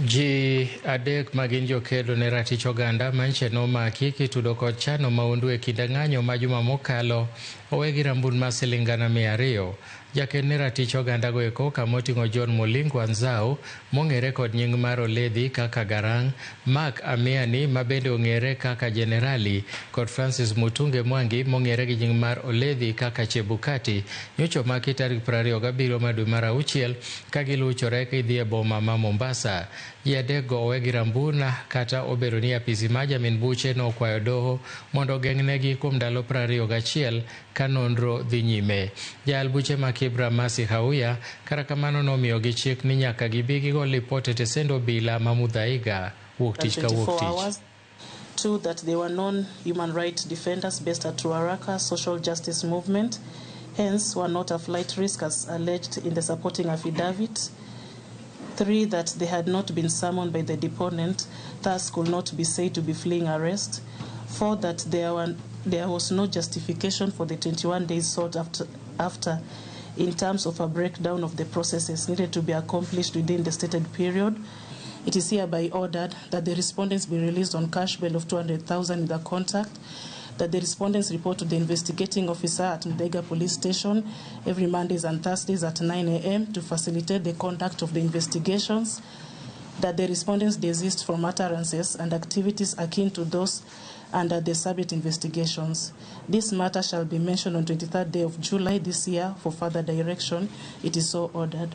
Ji adek magin jokedo ne ratich oganda manche nomaki kitudo kod chano maundu e kinde ng'anyo ma juma mokalo owegi rambun mar siling 200,000. Jaked ne ratich oganda go eko kamoting'o John Mulingwa Nzau mong'ere kod nying mar Oledhi kaka Garang, Mark Amiani mabende ong'ere kaka Generali kod Francis Mutunge Mwangi mong'ere gi nying mar Oledhi kaka Chebukati nyocha omaki tarik 27 mar dwe mar auchiel ka giluchore gidhi e boma ma Mombasa. Ji adek go owe gi rambun kata obedo ni apisi mar jamin buche nokwayo doho mondo ogeng'negi kuom ndalo 21 ka nonro dhi nyime. Jayal buche ma Kibra Mercy Hauya kata kamano nomiyogi chik ni nyaka gibi gigo lipot e tesend obila ma Muthaiga wuok tich ka wuok 24 tich. hours. Two, that they were known human rights defenders based at Ruaraka Social Justice Movement, hence were not a flight risk as alleged in the supporting affidavit. Three, that they had not been summoned by the deponent, thus could not be said to be fleeing arrest. Four, that there was no justification for the 21 days sought after in terms of a breakdown of the processes needed to be accomplished within the stated period. It is hereby ordered that the respondents be released on cash bail of 200,000 with a contact, that the respondents report to the investigating officer at Muthaiga Police Station every Mondays and Thursdays at 9 a.m. to facilitate the conduct of the investigations, that the respondents desist from utterances and activities akin to those under the subject investigations. This matter shall be mentioned on 23rd day of July this year for further direction. It is so ordered.